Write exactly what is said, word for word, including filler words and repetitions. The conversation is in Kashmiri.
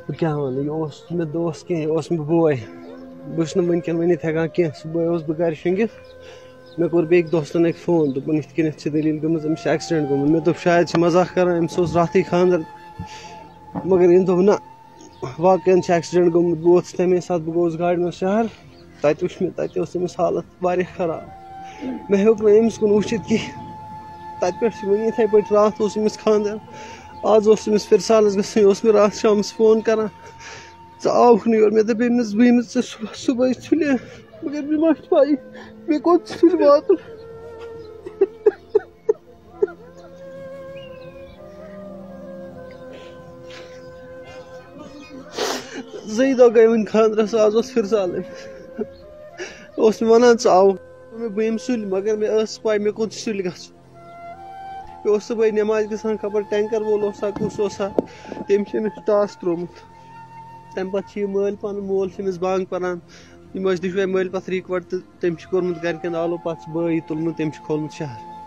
بہٕ کیٛاہ وَنہٕ، یہِ اوس نہٕ مےٚ دوس کینٛہہ، یہِ اوس مےٚ بوے۔ بہٕ چھُس نہٕ وٕنکٮ۪ن ؤنِتھ ہٮ۪کان کینٛہہ۔ صُبحٲے اوسُس بہٕ گَرِ شۄنٛگِتھ، مےٚ کوٚر بیٚکۍ دوستَن اَکہِ فون، دوٚپُن، "یِتھ کٔنٮ۪تھ چھِ دٔلیٖل گٔمٕژ، أمِس چھِ ایکسیڈنٹ گوٚمُت۔" مےٚ دوٚپ، "شاید چھِ مزاق کران، أمِس اوس راتھٕے خانٛدر۔" مگر أمۍ دوٚپ، "نہ، واقعن چھِ ایکسیڈنٹ گوٚمُت۔" بہٕ ووتُس تَمے ساتہٕ، بہٕ گوٚوُس گاڑِ منٛز شہر، تَتہِ وٕچھ مےٚ، تَتہِ ٲس أمِس حالت واریاہ خراب۔ مےٚ ہیوٚک نہٕ أمِس کُن وٕچھِتھ کِہیٖنۍ۔ تَتہِ پٮ۪ٹھ چھِ وۄنۍ یِتھَے پٲٹھۍ، راتھ اوس أمِس خانٛدر، آز اوس أمِس فِرسالَس گژھُن، یہِ اوس مےٚ راتھ شامَس فون کران، "ژٕ آوُکھ نہٕ یور؟" مےٚ دوٚپ أمِس، "بہٕ یِمہٕ ژےٚ صُبح، صُبحٲے سُلے، مگر مےٚ ما چھِ پَیی مےٚ کوٚت چھُ سُلہِ واتُن؟" زٕے دۄہ گٔے وٕنہِ خانٛدرَس، آز اوس فِرسالٕے۔ اوس مےٚ وَنان، "ژٕ آوُکھ۔" مےٚ، بہٕ یِمہٕ سُلہِ، مگر مےٚ ٲس پَے مےٚ کوٚت چھُ سُلہِ گژھُن۔ مےٚ اوس صُبحٲے نٮ۪مازِ گژھان، خبر ٹینکر وول اوسا، کُس اوسا، تٔمۍ چھِ أمِس ٹاس ترٛوومُت۔ تَمہِ پَتہٕ چھِ یہِ مٲلۍ پَنُن مول چھِ أمِس بانٛگ پَران، یِم ٲسۍ دُشوَے مٲلۍ پَتھر اِکوَٹہٕ تہٕ تٔمۍ چھِ کوٚرمُت گَرِکٮ۪ن آلو، پَتہٕ چھِ بٲے تُلمُت، تٔمۍ چھِ کھولمُت شہر۔